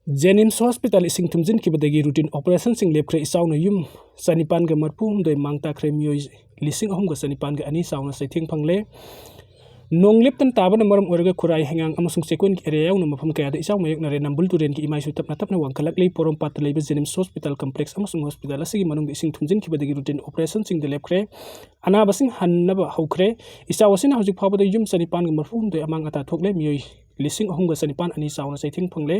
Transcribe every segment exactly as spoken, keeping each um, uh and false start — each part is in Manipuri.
ꯖꯦꯅꯤꯝꯁ ꯍꯣꯁꯄꯤꯇꯥꯜ ꯏꯁꯤꯡ ꯊꯨꯝꯖꯤꯟꯈꯤꯕꯗꯒꯤ ꯔꯨꯇꯤꯟ ꯑꯣꯄꯔꯦꯁꯟꯁꯤꯡ ꯂꯦꯞꯈ꯭ꯔꯦ꯫ ꯏꯆꯥꯎꯅ ꯌꯨꯝ ꯆꯅꯤꯄꯥꯟꯒ ꯃꯔꯤꯐꯨ ꯍꯨꯝꯗꯣꯏ ꯃꯥꯡ ꯇꯥꯛꯈ꯭ꯔꯦ꯫ ꯃꯤꯑꯣꯏ ꯂꯤꯁꯤꯡ ꯑꯍꯨꯝꯒ ꯆꯅꯤꯄꯥꯟꯒ ꯑꯅꯤ ꯆꯥꯎꯅ ꯆꯩꯊꯦꯡ ꯐꯪꯂꯦ꯫ ꯅꯣꯡ ꯂꯦꯞꯇꯅ ꯇꯥꯕꯅ ꯃꯔꯝ ꯑꯣꯏꯔꯒ ꯈꯨꯔꯥꯏ, ꯍꯩꯉꯥꯡ ꯑꯃꯁꯨꯡ ꯆꯦꯛꯀꯣꯟꯒꯤ ꯑꯦꯔꯤꯌꯥ ꯌꯥꯎꯅ ꯃꯐꯝ ꯀꯌꯥꯗ ꯏꯆꯥꯎ ꯃꯥꯌꯣꯛꯅꯔꯦ꯫ ꯅꯝꯕꯨꯜ ꯇꯨꯔꯦꯜꯒꯤ ꯏꯃꯥꯏꯁꯨ ꯇꯞꯅ ꯇꯞꯅ ꯋꯥꯡꯈꯠꯂꯛꯂꯤ꯫ ꯄꯣꯔꯣꯝꯄꯥꯠꯇ ꯂꯩꯕ ꯖꯦꯅꯤꯝꯁ ꯍꯣꯁꯄꯤꯇꯥꯜ ꯀꯝꯄ꯭ꯂꯦꯛꯁ ꯑꯃꯁꯨꯡ ꯍꯣꯁꯄꯤꯇꯥꯜ ꯑꯁꯤꯒꯤ ꯃꯅꯨꯡꯗ ꯏꯁꯤꯡ ꯊꯨꯝꯖꯤꯟꯈꯤꯕꯗꯒꯤ ꯔꯨꯇꯤꯟ ꯑꯣꯄꯔꯦꯁꯟꯁꯤꯡꯗ ꯂꯦꯞꯈ꯭ꯔꯦ꯫ ꯑꯅꯥꯕꯁꯤꯡ ꯍꯟꯅꯕ ꯍꯧꯈ꯭ꯔꯦ꯫ ꯏꯆꯥꯎ ꯑꯁꯤꯅ ꯍꯧꯖꯤꯛ ꯐꯥꯎꯕꯗ ꯌꯨꯝ ꯆꯅꯤꯄꯥꯟꯒ ꯃꯔꯤꯐꯨ ꯍꯨꯝꯗꯣꯏ ꯑꯃꯥꯡ ꯑꯇꯥ ꯊꯣꯛꯂꯦ꯫ ꯃꯤꯑꯣꯏ ꯂꯤꯁꯤꯡ ꯑꯍꯨꯝꯒ ꯆꯅꯤꯄꯥꯟ ꯑꯅꯤ ꯆꯥꯎꯅ ꯆꯩꯊꯦꯡ ꯐꯪꯂꯦ꯫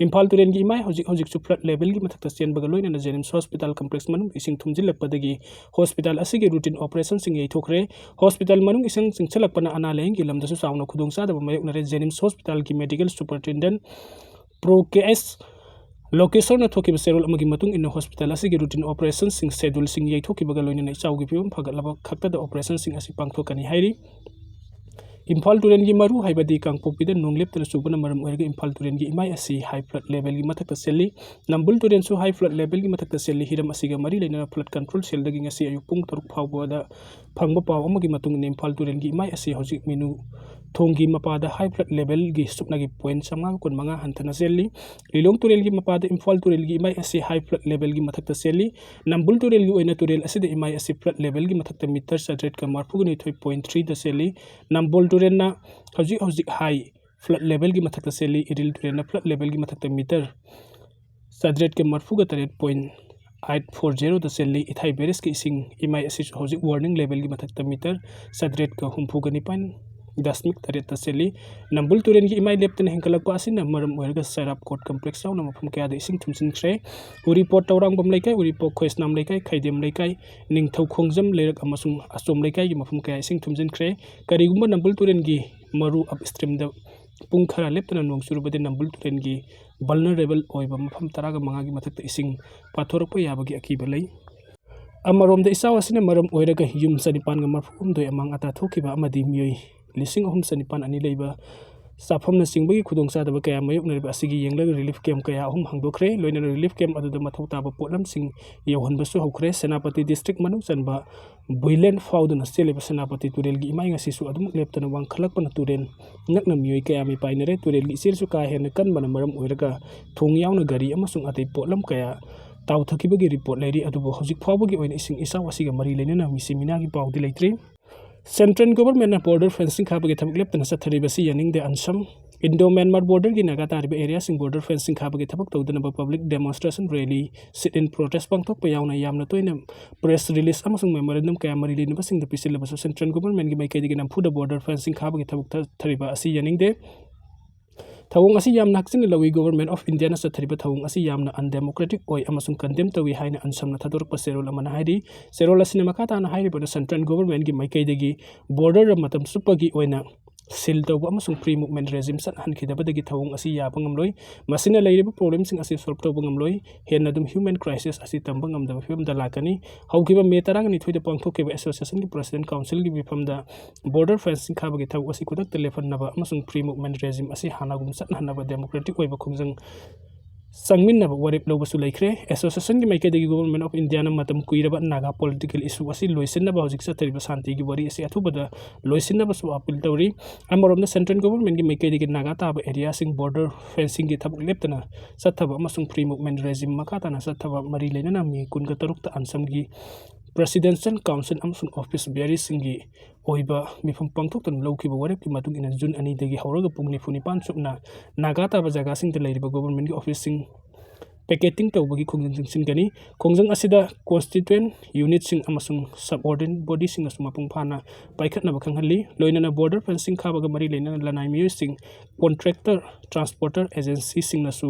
ꯏꯝꯐꯥꯜ ꯇꯨꯔꯦꯜꯒꯤ ꯏꯃꯥꯏ ꯍꯧꯖꯤꯛ ꯍꯧꯖꯤꯛꯁꯨ ꯐ꯭ꯂꯠ ꯂꯦꯚꯦꯜꯒꯤ ꯃꯊꯛꯇ ꯆꯦꯟꯕꯒ ꯂꯣꯏꯅꯅ ꯖꯦꯅꯤꯝꯁ ꯍꯣꯁꯄꯤꯇꯥꯜ ꯀꯝꯄ꯭ꯂꯦꯛꯁ ꯃꯅꯨꯡ ꯏꯁꯤꯡ ꯊꯨꯝꯖꯤꯜꯂꯛꯄꯗꯒꯤ ꯍꯣꯁꯄꯤꯇꯥꯜ ꯑꯁꯤꯒꯤ ꯔꯨꯇꯤꯟ ꯑꯣꯄꯔꯦꯁꯟꯁꯤꯡ ꯌꯩꯊꯣꯛꯈ꯭ꯔꯦ꯫ ꯍꯣꯁꯄꯤꯇꯥꯜ ꯃꯅꯨꯡ ꯏꯁꯤꯡ ꯆꯪꯁꯤꯜꯂꯛꯄꯅ ꯑꯅꯥ ꯂꯥꯌꯦꯡꯒꯤ ꯂꯝꯗꯁꯨ ꯆꯥꯎꯅ ꯈꯨꯗꯣꯡꯆꯥꯗꯕ ꯃꯥꯌꯣꯛꯅꯔꯦ꯫ ꯖꯦꯅꯤꯝꯁ ꯍꯣꯁꯄꯤꯇꯥꯜꯒꯤ ꯃꯦꯗꯤꯀꯦꯜ ꯁꯨꯄꯔꯤꯟꯇꯦꯟꯗꯦꯟ ꯄ꯭ꯔꯣ ꯀꯦ ꯑꯦꯁ ꯂꯣꯀꯦꯁꯣꯔꯅ ꯊꯣꯛꯈꯤꯕ ꯆꯦꯔꯣꯜ ꯑꯃꯒꯤ ꯃꯇꯨꯡ ꯏꯟꯅ ꯍꯣꯁꯄꯤꯇꯥꯜ ꯑꯁꯤꯒꯤ ꯔꯨꯇꯤꯟ ꯑꯣꯄꯔꯦꯁꯟꯁꯤꯡ ꯁꯦꯗꯨꯜꯁꯤꯡ ꯌꯩꯊꯣꯛꯈꯤꯕꯒ ꯂꯣꯏꯅꯅ ꯏꯆꯥꯎꯒꯤ ꯐꯤꯕꯝ ꯐꯒꯠꯂꯕ ꯈꯛꯇꯗ ꯑꯣꯄꯔꯦꯁꯟꯁꯤꯡ ꯑꯁꯤ ꯄꯥꯡꯊꯣꯛꯀꯅꯤ ꯍꯥꯏꯔꯤ꯫ ꯏꯝꯐꯥꯜ ꯇꯨꯔꯦꯜꯒꯤ ꯃꯔꯨ ꯍꯥꯏꯕꯗꯤ ꯀꯥꯡꯄꯣꯛꯄꯤꯗ ꯅꯣꯡ ꯂꯦꯞꯇꯅ ꯆꯨꯕꯅ ꯃꯔꯝ ꯑꯣꯏꯔꯒ ꯏꯝꯐꯥꯜ ꯇꯨꯔꯦꯜꯒꯤ ꯏꯃꯥꯏ ꯑꯁꯤ ꯍꯥꯏ ꯐ꯭ꯂꯠ ꯂꯦꯚꯦꯜꯒꯤ ꯃꯊꯛꯇ ꯆꯦꯜꯂꯤ꯫ ꯅꯝꯕꯨꯜ ꯇꯨꯔꯦꯜꯁꯨ ꯍꯥꯏ ꯐ꯭ꯂꯠ ꯂꯦꯚꯦꯜꯒꯤ ꯃꯊꯛꯇ ꯆꯦꯜꯂꯤ꯫ ꯍꯤꯔꯝ ꯑꯁꯤꯒ ꯃꯔꯤ ꯂꯩꯅꯅ ꯐ꯭ꯂꯠ ꯀꯟꯇ꯭ꯔꯣꯜ ꯁꯦꯜꯗꯒꯤ ꯉꯁꯤ ꯑꯌꯨꯛ ꯄꯨꯡ ꯇꯔꯨꯛ ꯐꯥꯎꯕꯗ ꯐꯪꯕ ꯄꯥꯎ ꯑꯃꯒꯤ ꯃꯇꯨꯡ ꯏꯟꯅ ꯏꯝꯐꯥꯜ ꯇꯨꯔꯦꯜꯒꯤ ꯏꯃꯥꯏ ꯑꯁꯤ ꯍꯧꯖꯤꯛ ꯃꯤꯅꯨ ꯊꯣꯡꯒꯤ ꯃꯄꯥꯗ ꯍꯥꯏ ꯐ꯭ꯂꯠ ꯂꯦꯚꯦꯜꯒꯤ ꯁꯨꯞꯅꯒꯤ ꯄꯣꯏꯟ ꯆꯥꯝꯃꯉꯥ ꯀꯨꯟꯃꯉꯥ ꯍꯟꯊꯅ ꯆꯦꯜꯂꯤ꯫ ꯂꯤꯂꯣꯡ ꯇꯨꯔꯦꯜꯒꯤ ꯃꯄꯥꯗ ꯏꯝꯐꯥꯜ ꯇꯨꯔꯦꯜꯒꯤ ꯏꯃꯥꯏ ꯑꯁꯤ ꯍꯥꯏ ꯐ꯭ꯂꯠ ꯂꯦꯚꯦꯜꯒꯤ ꯃꯊꯛꯇ ꯆꯦꯜꯂꯤ꯫ ꯅꯝꯕꯨꯜ ꯇꯨꯔꯦꯜꯒꯤ ꯑꯣꯏꯅ ꯇꯨꯔꯦꯜ ꯑꯁꯤꯗ ꯏꯃꯥꯏ ꯑꯁꯤ ꯐ꯭ꯂꯠ ꯂꯦꯚꯦꯜꯒꯤ ꯃꯊꯛꯇ ꯃꯤꯇꯔ ꯆꯥꯇ꯭ꯔꯦꯠꯀ ꯃꯔꯤꯐꯨꯒ ꯅꯤꯊꯣꯏ ꯄꯣꯏꯟ ꯊ꯭ꯔꯤꯗ ꯆꯦꯜꯂꯤ꯫ ꯅꯝꯕꯨꯜ ꯇꯨꯔꯦꯜꯅ ꯍꯧꯖꯤꯛ ꯍꯧꯖꯤꯛ ꯍꯥꯏ ꯐ꯭ꯂꯠ ꯂꯦꯚꯦꯜꯒꯤ ꯃꯊꯛꯇ ꯆꯦꯜꯂꯤ꯫ ꯏꯔꯤꯜ ꯇꯨꯔꯦꯜꯅ ꯐ꯭ꯂꯠ ꯂꯦꯚꯦꯜꯒꯤ ꯃꯊꯛꯇ ꯃꯤꯇꯔ ꯆꯥꯇ꯭ꯔꯦꯠꯀ ꯃꯔꯤꯐꯨꯒ ꯇꯔꯦꯠ ꯄꯣꯏꯟ ꯑꯩꯠ ꯐꯣꯔ ꯖꯦꯔꯣꯗ ꯆꯦꯜꯂꯤ꯫ ꯏꯊꯥꯏ ꯕꯦꯔꯦꯖꯀꯤ ꯏꯁꯤꯡ ꯏꯃꯥꯏ ꯑꯁꯤꯁꯨ ꯍꯧꯖꯤꯛ ꯋꯥꯔꯅꯤꯡ ꯂꯦꯚꯦꯜꯒꯤ ꯃꯊꯛꯇ ꯃꯤꯇꯔ ꯆꯥꯇ꯭ꯔꯦꯠꯀ ꯍꯨꯝꯐꯨꯒ ꯅꯤꯄꯥꯟ ꯗꯁꯃꯤꯛ ꯇꯔꯦꯠꯇ ꯆꯦꯜꯂꯤ꯫ ꯅꯝꯕꯨꯜ ꯇꯨꯔꯦꯜꯒꯤ ꯏꯃꯥꯏ ꯂꯦꯞꯇꯅ ꯍꯦꯟꯒꯠꯂꯛꯄ ꯑꯁꯤꯅ ꯃꯔꯝ ꯑꯣꯏꯔꯒ ꯆꯩꯔꯥꯞꯀꯣꯠ ꯀꯝꯄ꯭ꯂꯦꯛꯁ ꯌꯥꯎꯅ ꯃꯐꯝ ꯀꯌꯥꯗ ꯏꯁꯤꯡ ꯊꯨꯝꯖꯤꯟꯈ꯭ꯔꯦ꯫ ꯎꯔꯤꯄꯣꯠ, ꯇꯧꯔꯥꯡꯕꯝ ꯂꯩꯀꯥꯏ, ꯎꯔꯤꯄꯣꯛ ꯈꯣꯏꯁꯅꯥꯝ ꯂꯩꯀꯥꯏ, ꯈꯩꯗꯦꯝ ꯂꯩꯀꯥꯏ, ꯅꯤꯡꯊꯧ ꯈꯣꯡꯖꯝ ꯂꯩꯔꯛ ꯑꯃꯁꯨꯡ ꯑꯆꯣꯝ ꯂꯩꯀꯥꯏꯒꯤ ꯃꯐꯝ ꯀꯌꯥ ꯏꯁꯤꯡ ꯊꯨꯝꯖꯤꯟꯈ꯭ꯔꯦ꯫ ꯀꯔꯤꯒꯨꯝꯕ ꯅꯝꯕꯨꯜ ꯇꯨꯔꯦꯜꯒꯤ ꯃꯔꯨ ꯑꯞ ꯁ꯭ꯇ꯭ꯔꯤꯝꯗ ꯄꯨꯡ ꯈꯔ ꯂꯦꯞꯇꯅ ꯅꯣꯡ ꯆꯨꯔꯕꯗꯤ ꯅꯝꯕꯨꯜ ꯇꯨꯔꯦꯜꯒꯤ ꯚꯜꯅꯔꯦꯕꯜ ꯑꯣꯏꯕ ꯃꯐꯝ ꯇꯔꯥꯒ ꯃꯉꯥꯒꯤ ꯃꯊꯛꯇ ꯏꯁꯤꯡ ꯄꯥꯊꯣꯔꯛꯄ ꯌꯥꯕꯒꯤ ꯑꯀꯤꯕ ꯂꯩ꯫ ꯑꯃꯔꯣꯝꯗ ꯏꯆꯥꯎ ꯑꯁꯤꯅ ꯃꯔꯝ ꯑꯣꯏꯔꯒ ꯌꯨꯝ ꯆꯅꯤꯄꯥꯟꯒ ꯃꯔꯤꯐꯨ ꯍꯨꯝꯗꯣꯏ ꯑꯃꯥꯡ ꯑꯇꯥ ꯊꯣꯛꯈꯤꯕ ꯑꯃꯗꯤ ꯃꯤꯑꯣꯏ ꯂꯤꯁꯤꯡ ꯑꯍꯨꯝ ꯆꯅꯤꯄꯥꯟ ꯑꯅꯤ ꯂꯩꯕ ꯆꯥꯐꯝꯅꯆꯤꯡꯕꯒꯤ ꯈꯨꯗꯣꯡꯆꯥꯗꯕ ꯀꯌꯥ ꯃꯥꯌꯣꯛꯅꯔꯤꯕ ꯑꯁꯤꯒꯤ ꯌꯦꯡꯂꯒ relief camp ꯀꯌꯥ ꯑꯍꯨꯝ ꯍꯥꯡꯗꯣꯛꯈ꯭ꯔꯦ꯫ ꯂꯣꯏꯅꯅ relief camp ꯑꯗꯨꯗ ꯃꯊꯧ ꯇꯥꯕ ꯄꯣꯠꯂꯝꯁꯤꯡ ꯌꯧꯍꯟꯕꯁꯨ ꯍꯧꯈ꯭ꯔꯦ꯫ ꯁꯦꯅꯥꯄꯇꯤ district ꯃꯅꯨꯡ ꯆꯟꯕ ꯕꯨꯏꯂꯦꯟ ꯐꯥꯎꯗꯨꯅ ꯆꯦꯜꯂꯤꯕ ꯁꯦꯅꯥꯄꯇꯤ ꯇꯨꯔꯦꯜꯒꯤ ꯏꯃꯥꯏ ꯉꯁꯤꯁꯨ ꯑꯗꯨꯝ ꯂꯦꯞꯇꯅ ꯋꯥꯡꯈꯠꯂꯛꯄꯅ ꯇꯨꯔꯦꯜ ꯅꯛꯅ ꯃꯤꯑꯣꯏ ꯀꯌꯥ ꯑꯃ ꯄꯥꯏꯅꯔꯦ꯫ ꯇꯨꯔꯦꯜꯒꯤ ꯏꯆꯦꯜꯁꯨ ꯀꯥ ꯍꯦꯟꯅ ꯀꯟꯕꯅ ꯃꯔꯝ ꯑꯣꯏꯔꯒ ꯊꯣꯡ ꯌꯥꯎꯅ ꯒꯥꯔꯤ ꯑꯃꯁꯨꯡ ꯑꯇꯩ ꯄꯣꯠꯂꯝ ꯀꯌꯥ ꯇꯥꯎꯊꯈꯤꯕꯒꯤ report ꯂꯩꯔꯤ꯫ ꯑꯗꯨꯕꯨ ꯍꯧꯖꯤꯛ ꯐꯥꯎꯕꯒꯤ ꯑꯣꯏꯅ ꯏꯁꯤꯡ ꯏꯆꯥꯎ ꯑꯁꯤꯒ ꯃꯔꯤ ꯂꯩꯅꯅ ꯃꯤꯁꯤ ꯃꯤꯅꯥꯒꯤ ꯄꯥꯎꯗꯤ ꯂꯩꯇ꯭ꯔꯤ꯫ Central governmentꯅ border fencing ꯈꯥꯕꯒꯤ ꯊꯕꯛ ꯂꯦꯞꯇꯅ ꯆꯠꯊꯔꯤꯕꯁꯤ ꯌꯥꯅꯤꯡꯗꯦ꯫ ꯑꯟꯁꯝ, Indo Myanmar borderꯒꯤ ꯅꯥꯒꯥ ꯇꯥꯔꯤꯕ areaꯁꯤꯡ border fencing ꯈꯥꯕꯒꯤ ꯊꯕꯛ ꯇꯧꯗꯅꯕ public demonstration rally, sit-in protest ꯄꯥꯡꯊꯣꯛꯄ ꯌꯥꯎꯅ ꯌꯥꯝꯅ ꯇꯣꯏꯅ press release ꯑꯃꯁꯨꯡ memorandum ꯀꯌꯥ ꯃꯔꯤ ꯂꯩꯅꯕꯁꯤꯡꯗ ꯄꯤꯁꯤꯜꯂꯕꯁꯨ Central governmentꯒꯤ ꯃꯥꯏꯀꯩꯗꯒꯤ ꯅꯝꯐꯨꯗ border fencing ꯈꯥꯕꯒꯤ ꯊꯕꯛ ꯆꯠꯊꯔꯤꯕ ꯑꯁꯤ ꯌꯥꯅꯤꯡꯗꯦ꯫ ꯊꯧꯑꯣꯡ ꯑꯁꯤ ꯌꯥꯝꯅ ꯍꯛꯆꯤꯟꯅ ꯂꯧꯏ꯫ Government of Indiaꯅ ꯆꯠꯊꯔꯤꯕ ꯊꯧꯑꯣꯡ ꯑꯁꯤ ꯌꯥꯝꯅ undemocratic ꯑꯣꯏ ꯑꯃꯁꯨꯡ condemn ꯇꯧꯏ ꯍꯥꯏꯅ ꯑꯟꯁꯝꯅ ꯊꯥꯗꯣꯔꯛꯄ ꯆꯦꯔꯣꯜ ꯑꯃꯅ ꯍꯥꯏꯔꯤ꯫ ꯆꯦꯔꯣꯜ ꯑꯁꯤꯅ ꯃꯈꯥ ꯇꯥꯅ ꯍꯥꯏꯔꯤꯕꯅ Central governmentꯒꯤ ꯃꯥꯏꯀꯩꯗꯒꯤ border ꯃꯇꯝ ꯆꯨꯞꯄꯒꯤ ꯑꯣꯏꯅ seal ꯇꯧꯕ ꯑꯃꯁꯨꯡ free movement regime ꯆꯠꯍꯟꯈꯤꯗꯕꯗꯒꯤ ꯊꯧꯑꯣꯡ ꯑꯁꯤ ꯌꯥꯕ ꯉꯝꯂꯣꯏ꯫ ꯃꯁꯤꯅ ꯂꯩꯔꯤꯕ problemꯁꯤꯡ ꯑꯁꯤ solve ꯇꯧꯕ ꯉꯝꯂꯣꯏ꯫ ꯍꯦꯟꯅ ꯑꯗꯨꯝ human crisis ꯑꯁꯤ ꯇꯝꯕ ꯉꯝꯗꯕ ꯐꯤꯕꯝꯗ ꯂꯥꯛꯀꯅꯤ꯫ ꯍꯧꯈꯤꯕ May ꯇꯔꯥꯅꯤꯊꯣꯏꯗ ꯄꯥꯡꯊꯣꯛꯈꯤꯕ associationꯒꯤ president councilꯒꯤ ꯃꯤꯐꯝꯗ border fencing ꯈꯥꯕꯒꯤ ꯊꯕꯛ ꯑꯁꯤ ꯈꯨꯗꯛꯇ ꯂꯦꯞꯍꯟꯅꯕ ꯑꯃꯁꯨꯡ free movement regime ꯑꯁꯤ ꯍꯥꯟꯅꯒꯨꯝ ꯆꯠꯅꯍꯟꯅꯕ democratic ꯑꯣꯏꯕ ꯈꯣꯡꯖꯪ ꯆꯪꯃꯤꯟꯅꯕ ꯋꯥꯔꯦꯞ ꯂꯧꯕꯁꯨ ꯂꯩꯈ꯭ꯔꯦ꯫ Associationꯒꯤ ꯃꯥꯏꯀꯩꯗꯒꯤ Government of Indiaꯅ ꯃꯇꯝ ꯀꯨꯏꯔꯕ ꯅꯥꯒꯥ political issue ꯑꯁꯤ ꯂꯣꯏꯁꯤꯟꯅꯕ ꯍꯧꯖꯤꯛ ꯆꯠꯊꯔꯤꯕ ꯁꯥꯟꯇꯤꯒꯤ ꯋꯥꯔꯤ ꯑꯁꯤ ꯑꯊꯨꯕꯗ ꯂꯣꯏꯁꯤꯟꯅꯕꯁꯨ appeal ꯇꯧꯔꯤ꯫ ꯑꯃꯔꯣꯝꯗ Central governmentꯒꯤ ꯃꯥꯏꯀꯩꯗꯒꯤ ꯅꯥꯒꯥ ꯇꯥꯕ areaꯁꯤꯡ border fencingꯒꯤ ꯊꯕꯛ ꯂꯦꯞꯇꯅ ꯆꯠꯊꯕ ꯑꯃꯁꯨꯡ free movement regime ꯃꯈꯥ ꯇꯥꯅ ꯆꯠꯊꯕ ꯃꯔꯤ ꯂꯩꯅꯅ May ꯀꯨꯟꯒ ꯇꯔꯨꯛꯇ ꯑꯟꯁꯝꯒꯤ Presidential Council ꯑꯃꯁꯨꯡ office bearerꯁꯤꯡꯒꯤ ꯑꯣꯏꯕ ꯃꯤꯐꯝ ꯄꯥꯡꯊꯣꯛꯇꯨꯅ ꯂꯧꯈꯤꯕ ꯋꯥꯔꯦꯞꯀꯤ ꯃꯇꯨꯡ ꯏꯟꯅ June ꯑꯅꯤꯗꯒꯤ ꯍꯧꯔꯒ ꯄꯨꯡ ꯅꯤꯐꯨ ꯅꯤꯄꯥꯟ ꯆꯨꯞꯅ ꯅꯥꯒꯥ ꯇꯥꯕ ꯖꯒꯥꯁꯤꯡꯗ ꯂꯩꯔꯤꯕ governmentꯒꯤ officeꯁꯤꯡ picketing ꯇꯧꯕꯒꯤ ꯈꯣꯡꯖꯪ ꯆꯪꯁꯤꯟꯒꯅꯤ꯫ ꯈꯣꯡꯖꯪ ꯑꯁꯤꯗ constituent unitꯁꯤꯡ ꯑꯃꯁꯨꯡ subordinate bodyꯁꯤꯡꯅꯁꯨ ꯃꯄꯨꯡ ꯐꯥꯅ ꯄꯥꯏꯈꯠꯅꯕ ꯈꯪꯍꯜꯂꯤ꯫ ꯂꯣꯏꯅꯅ border fencing ꯈꯥꯕꯒ ꯃꯔꯤ ꯂꯩꯅꯅ ꯂꯅꯥꯏ ꯃꯤꯑꯣꯏꯁꯤꯡ, contractor, transporter agencyꯁꯤꯡꯅꯁꯨ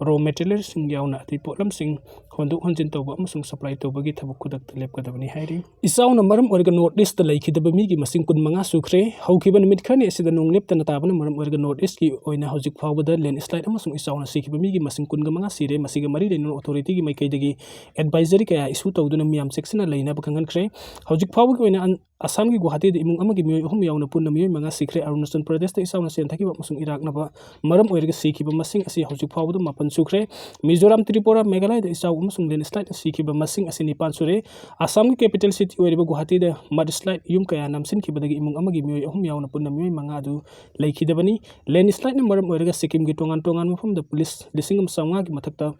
raw materialꯁꯤꯡ ꯌꯥꯎꯅ ꯑꯇꯩ ꯄꯣꯠꯂꯝꯁꯤꯡ ꯍꯣꯟꯗꯣꯛ ꯍꯣꯟꯖꯤꯟ ꯇꯧꯕ ꯑꯃꯁꯨꯡ supply ꯇꯧꯕꯒꯤ ꯊꯕꯛ ꯈꯨꯗꯛꯇ ꯂꯦꯞꯀꯗꯕꯅꯤ ꯍꯥꯏꯔꯤ꯫ ꯏꯆꯥꯎꯅ ꯃꯔꯝ ꯑꯣꯏꯔꯒ North Eastꯇ ꯂꯩꯈꯤꯗꯕ ꯃꯤꯒꯤ ꯃꯁꯤꯡ ꯀꯨꯟꯃꯉꯥ ꯁꯨꯈ꯭ꯔꯦ꯫ ꯍꯧꯈꯤꯕ ꯅꯨꯃꯤꯠ ꯈꯔꯅꯤ ꯑꯁꯤꯗ ꯅꯣꯡ ꯂꯦꯞꯇꯅ ꯇꯥꯕꯅ ꯃꯔꯝ ꯑꯣꯏꯔꯒ North Eastꯀꯤ ꯑꯣꯏꯅ ꯍꯧꯖꯤꯛ ꯐꯥꯎꯕꯗ landslide ꯑꯃꯁꯨꯡ ꯏꯆꯥꯎꯅ ꯁꯤꯈꯤꯕ ꯃꯤꯒꯤ ꯃꯁꯤꯡ ꯀꯨꯟꯒ ꯃꯉꯥ ꯁꯤꯔꯦ꯫ ꯃꯁꯤꯒ ꯃꯔꯤ ꯂꯩꯅꯅ authorityꯒꯤ ꯃꯥꯏꯀꯩꯗꯒꯤ advisory ꯀꯌꯥ issue ꯇꯧꯗꯨꯅ ꯃꯤꯌꯥꯝ ꯆꯦꯛꯁꯤꯟꯅ ꯂꯩꯅꯕ ꯈꯪꯍꯟꯈ꯭ꯔꯦ꯫ ꯍꯧꯖꯤꯛ ꯐꯥꯎꯕꯒꯤ ꯑꯣꯏꯅ ꯑꯟ-, ꯑꯁꯥꯝꯒꯤ ꯒꯨꯋꯥꯍꯥꯇꯤꯗ ꯏꯃꯨꯡ ꯑꯃꯒꯤ ꯃꯤꯑꯣꯏ ꯑꯍꯨꯝ ꯌꯥꯎꯅ ꯄꯨꯟꯅ ꯃꯤꯑꯣꯏ ꯃꯉꯥ ꯁꯤꯈ꯭ꯔꯦ꯫ ꯑꯔꯨꯅꯥꯆꯜ ꯄ꯭ꯔꯗꯦꯁꯇ ꯏꯆꯥꯎꯅ ꯆꯦꯟꯊꯈꯤꯕ ꯑꯃꯁꯨꯡ ꯏꯔꯥꯛꯅꯕ ꯃꯔꯝ ꯑꯣꯏꯔꯒ ꯁꯤꯈꯤꯕ ꯃꯁꯤꯡ ꯑꯁꯤ ꯍꯧꯖꯤꯛ ꯐꯥꯎꯕꯗ ꯃꯥꯄꯟ ꯁꯨꯈ꯭ꯔꯦ꯫ ꯃꯤꯖꯣꯔꯥꯝ, ꯇ꯭ꯔꯤꯄꯨꯔꯥ, ꯃꯦꯘꯥꯂꯌꯗ ꯏꯆꯥꯎ ꯑꯃꯁꯨꯡ ꯂꯦꯟꯁ꯭ꯂꯥꯏꯗꯅ ꯁꯤꯈꯤꯕ ꯃꯁꯤꯡ ꯑꯁꯤ ꯅꯤꯄꯥꯟ ꯁꯨꯔꯦ꯫ ꯑꯁꯥꯝꯒꯤ ꯀꯦꯄꯤꯇꯦꯜ ꯁꯤꯇꯤ ꯑꯣꯏꯔꯤꯕ ꯒꯨꯋꯥꯍꯥꯇꯤꯗ ꯃꯗꯁ꯭ꯂꯥꯏꯗ ꯌꯨꯝ ꯀꯌꯥ ꯅꯝꯁꯤꯟꯈꯤꯕꯗꯒꯤ ꯏꯃꯨꯡ ꯑꯃꯒꯤ ꯃꯤꯑꯣꯏ ꯑꯍꯨꯝ ꯌꯥꯎꯅ ꯄꯨꯟꯅ ꯃꯤꯑꯣꯏ ꯃꯉꯥ ꯑꯗꯨ ꯂꯩꯈꯤꯗꯕꯅꯤ꯫ ꯂꯦꯟꯁ꯭ꯂꯥꯏꯗꯅ ꯃꯔꯝ ꯑꯣꯏꯔꯒ ꯁꯤꯛꯀꯤꯝꯒꯤ ꯇꯣꯉꯥꯟ ꯇꯣꯉꯥꯟꯕ ꯃꯐꯝꯗ ꯄꯨꯂꯤꯁ ꯂꯤꯁꯤꯡ ꯑꯃ ꯆꯥꯝꯃꯉꯥꯒꯤ ꯃꯊꯛꯇ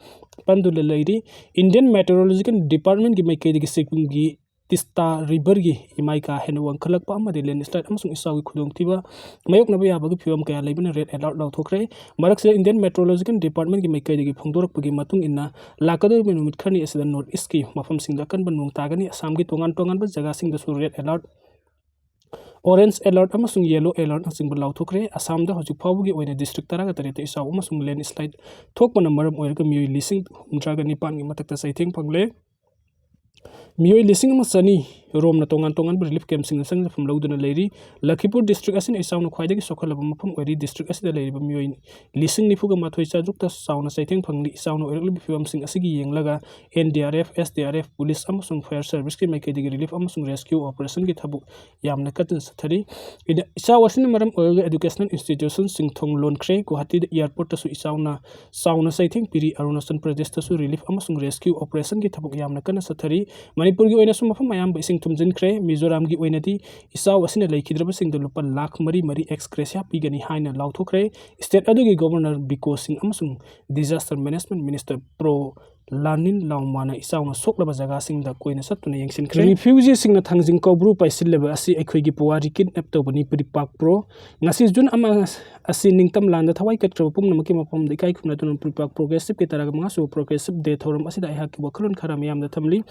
ꯄꯟꯗꯨꯅ ꯂꯩꯔꯤ꯫ ꯏꯟꯗꯤꯌꯟ ꯃꯦꯇꯤꯑꯣꯔꯣꯂꯣꯖꯤꯀꯦꯜ ꯗꯤꯄꯥꯔꯠꯃꯦꯟꯒꯤ ꯃꯥꯏꯀꯩꯗꯒꯤ ꯁꯤꯛꯀꯤꯝꯒꯤ ꯇꯤꯁꯇꯥ ꯔꯤꯚꯔꯒꯤ ꯏꯃꯥꯏ ꯀꯥ ꯍꯦꯟꯅ ꯋꯥꯡꯈꯠꯂꯛꯄ ꯑꯃꯗꯤ ꯂꯦꯟꯁ꯭ꯂꯥꯏꯗ ꯑꯃꯁꯨꯡ ꯏꯆꯥꯎꯒꯤ ꯈꯨꯗꯣꯡꯊꯤꯕ ꯃꯥꯌꯣꯛꯅꯕ ꯌꯥꯕꯒꯤ ꯐꯤꯕꯝ ꯀꯌꯥ ꯂꯩꯕꯅ ꯔꯦꯗ ꯑꯦꯂꯔꯠ ꯂꯥꯎꯊꯣꯛꯈ꯭ꯔꯦ꯫ ꯃꯔꯛꯁꯤꯗ ꯏꯟꯗꯤꯌꯟ ꯃꯦꯇꯤꯑꯣꯔꯣꯂꯣꯖꯤꯀꯦꯜ ꯗꯤꯄꯥꯔꯠꯃꯦꯟꯒꯤ ꯃꯥꯏꯀꯩꯗꯒꯤ ꯐꯣꯡꯗꯣꯔꯛꯄꯒꯤ ꯃꯇꯨꯡ ꯏꯟꯅ, ꯂꯥꯛꯀꯗꯧꯔꯤꯕ ꯅꯨꯃꯤꯠ ꯈꯔꯅꯤ ꯑꯁꯤꯗ ꯅꯣꯔꯠ ꯏꯁꯀꯤ ꯃꯐꯝꯁꯤꯡꯗ ꯑꯀꯟꯕ ꯅꯣꯡ ꯇꯥꯒꯅꯤ꯫ ꯑꯁꯥꯝꯒꯤ ꯇꯣꯉꯥꯟ ꯇꯣꯉꯥꯟꯕ ꯖꯒꯥꯁꯤꯡꯗꯁꯨ ꯔꯦꯗ ꯑꯦꯂꯔꯠ, ꯑꯣꯔꯦꯟꯖ ꯑꯦꯂꯔꯠ ꯑꯃꯁꯨꯡ ꯌꯦꯂꯣ ꯑꯦꯂꯔꯠꯅꯆꯤꯡꯕ ꯂꯥꯎꯊꯣꯛꯈ꯭ꯔꯦ꯫ ꯑꯁꯥꯝꯗ ꯍꯧꯖꯤꯛ ꯐꯥꯎꯕꯒꯤ ꯑꯣꯏꯅ ꯗꯤꯁꯇ꯭ꯔꯤꯛ ꯇꯔꯥꯒ ꯇꯔꯦꯠꯇ ꯏꯆꯥꯎ ꯑꯃꯁꯨꯡ ꯂꯦꯟꯁ꯭ꯂꯥꯏꯗ ꯊꯣꯛꯄꯅ ꯃꯔꯝ ꯑꯣꯏꯔꯒ ꯃꯤꯑꯣꯏ ꯂꯤꯁꯤꯡ ꯍꯨꯝꯗ꯭ꯔꯥꯒ ꯅꯤꯄꯥꯟꯒꯤ ꯃꯊꯛꯇ ꯆꯩꯊꯦꯡ ꯐꯪꯂꯦ꯫ ꯃꯤꯑꯣꯏ ꯂꯤꯁꯤꯡ ꯑꯃ ꯆꯅꯤ ꯔꯣꯝꯅ ꯇꯣꯉꯥꯟ ꯇꯣꯉꯥꯟꯕ ꯔꯤꯂꯤꯐ ꯀꯦꯝꯞꯁꯤꯡꯗ ꯆꯪꯖꯐꯝ ꯂꯧꯗꯨꯅ ꯂꯩꯔꯤ꯫ ꯂꯈꯤꯄꯨꯔ ꯗꯤꯁꯇ꯭ꯔꯤꯛ ꯑꯁꯤꯅ ꯏꯆꯥꯎꯅ ꯈ꯭ꯋꯥꯏꯗꯒꯤ ꯁꯣꯛꯍꯜꯂꯕ ꯃꯐꯝ ꯑꯣꯏꯔꯤ꯫ ꯗꯤꯁꯇ꯭ꯔꯤꯛ ꯑꯁꯤꯗ ꯂꯩꯔꯤꯕ ꯃꯤꯑꯣꯏ ꯂꯤꯁꯤꯡ ꯅꯤꯐꯨꯒ ꯃꯥꯊꯣꯏ ꯆꯥꯇ꯭ꯔꯨꯛꯇ ꯆꯥꯎꯅ ꯆꯩꯊꯦꯡ ꯐꯪꯂꯤ꯫ ꯏꯆꯥꯎꯅ ꯑꯣꯏꯔꯛꯂꯤꯕ ꯐꯤꯕꯝꯁꯤꯡ ꯑꯁꯤꯒꯤ ꯌꯦꯡꯂꯒ N D R F, S D R F, police ꯑꯃꯁꯨꯡ ꯐꯥꯌꯔ ꯁꯔꯚꯤꯁꯀꯤ ꯃꯥꯏꯀꯩꯗꯒꯤ ꯔꯤꯂꯤꯐ ꯑꯃꯁꯨꯡ ꯔꯦꯁꯀ꯭ꯌꯨ ꯑꯣꯄꯔꯦꯁꯟꯒꯤ ꯊꯕꯛ ꯌꯥꯝꯅ ꯀꯟꯅ ꯆꯠꯊꯔꯤ꯫ ꯏꯆꯥꯎ ꯑꯁꯤꯅ ꯃꯔꯝ ꯑꯣꯏꯔꯒ ꯑꯦꯗꯨꯀꯦꯁꯅꯦꯜ ꯏꯟꯁꯇꯤꯇ꯭ꯌꯨꯁꯟꯁꯤꯡ ꯊꯣꯡ ꯂꯣꯟꯈ꯭ꯔꯦ꯫ ꯒꯨꯋꯥꯍꯥꯇꯤꯗ ꯑꯦꯌꯥꯔꯄꯣꯔꯠꯇꯁꯨ ꯏꯆꯥꯎꯅ ꯆꯥꯎꯅ ꯆꯩꯊꯦꯡ ꯄꯤꯔꯤ꯫ ꯑꯔꯨꯅꯥꯆꯜ ꯄ꯭ꯔꯗꯦꯁꯇꯁꯨ ꯔꯤꯂꯤꯐ ꯑꯃꯁꯨꯡ ꯔꯦꯁꯀ꯭ꯌꯨ ꯑꯣꯄꯔꯦꯁꯟꯒꯤ ꯊꯕꯛ ꯌꯥꯝꯅ ꯀꯟꯅ ꯆꯠꯊꯔꯤ꯫ ꯃꯅꯤꯄꯨꯔꯒꯤ ꯑꯣꯏꯅꯁꯨ ꯃꯐꯝ ꯑꯌꯥꯝꯕ ꯏꯁꯤꯡ ꯊꯨꯝꯖꯤꯟꯈ꯭ꯔꯦ꯫ ꯃꯤꯖꯣꯔꯥꯝꯒꯤ ꯑꯣꯏꯅꯗꯤ ꯏꯆꯥꯎ ꯑꯁꯤꯅ ꯂꯩꯈꯤꯗ꯭ꯔꯕꯁꯤꯡꯗ ꯂꯨꯄꯥ ꯂꯥꯈ ꯃꯔꯤ ꯃꯔꯤ ꯑꯦꯛꯁ ꯒ꯭ꯔꯦꯁꯤꯌꯥ ꯄꯤꯒꯅꯤ ꯍꯥꯏꯅ ꯂꯥꯎꯊꯣꯛꯈ꯭ꯔꯦ꯫ ꯁ꯭ꯇꯦꯠ ꯑꯗꯨꯒꯤ ꯒꯣꯕꯔꯅꯔ ꯕꯤꯀꯣ ꯁꯤꯡ ꯑꯃꯁꯨꯡ ꯗꯤꯖꯥꯁꯇꯔ ꯃꯦꯅꯦꯖꯃꯦꯟꯠ ꯃꯤꯅꯤꯁꯇꯔ ꯄ꯭ꯔꯣ ꯂꯥꯅꯤꯟ ꯂꯥꯎꯃꯥꯅ ꯏꯆꯥꯎꯅ ꯁꯣꯛꯂꯕ ꯖꯒꯥꯁꯤꯡꯗ ꯀꯣꯏꯅ ꯆꯠꯇꯨꯅ ꯌꯦꯡꯁꯤꯟꯈ꯭ꯔꯦ꯫ ꯔꯤꯐ꯭ꯌꯨꯖꯤꯁꯤꯡꯅ ꯊꯥꯡꯖꯤꯡ ꯀꯧꯕ꯭ꯔꯨ ꯄꯥꯏꯁꯤꯜꯂꯕ ꯑꯁꯤ ꯑꯩꯈꯣꯏꯒꯤ ꯄꯨꯋꯥꯔꯤ ꯀꯤꯗꯅꯦꯞ ꯇꯧꯕꯅꯤ, ꯄ꯭ꯔꯤꯄꯥꯛ ꯄ꯭ꯔꯣ꯫ ꯉꯁꯤ ꯖꯨꯟ ꯑꯃ ꯑꯁꯤ ꯅꯤꯡꯇꯝ ꯂꯥꯟꯗ ꯊꯋꯥꯏ ꯀꯠꯈ꯭ꯔꯕ ꯄꯨꯝꯅꯃꯛꯀꯤ ꯃꯐꯝꯗ ꯏꯀꯥꯏ ꯈꯨꯝꯅꯗꯨꯅ ꯄ꯭ꯔꯤꯄꯥꯛ ꯄ꯭ꯔꯣꯒ꯭ꯔꯦꯁꯤꯞꯀꯤ ꯇꯔꯥꯒ ꯃꯉꯥ ꯁꯨꯕ ꯄ꯭ꯔꯣꯒ꯭ꯔꯦꯁꯤꯞ ꯗꯦ ꯊꯧꯔꯝ ꯑꯁꯤꯗ ꯑꯩꯍꯥꯛꯀꯤ ꯋꯥꯈꯜꯂꯣꯟ ꯈꯔ ꯃꯤꯌꯥꯝꯗ ꯊꯝꯂꯤ꯫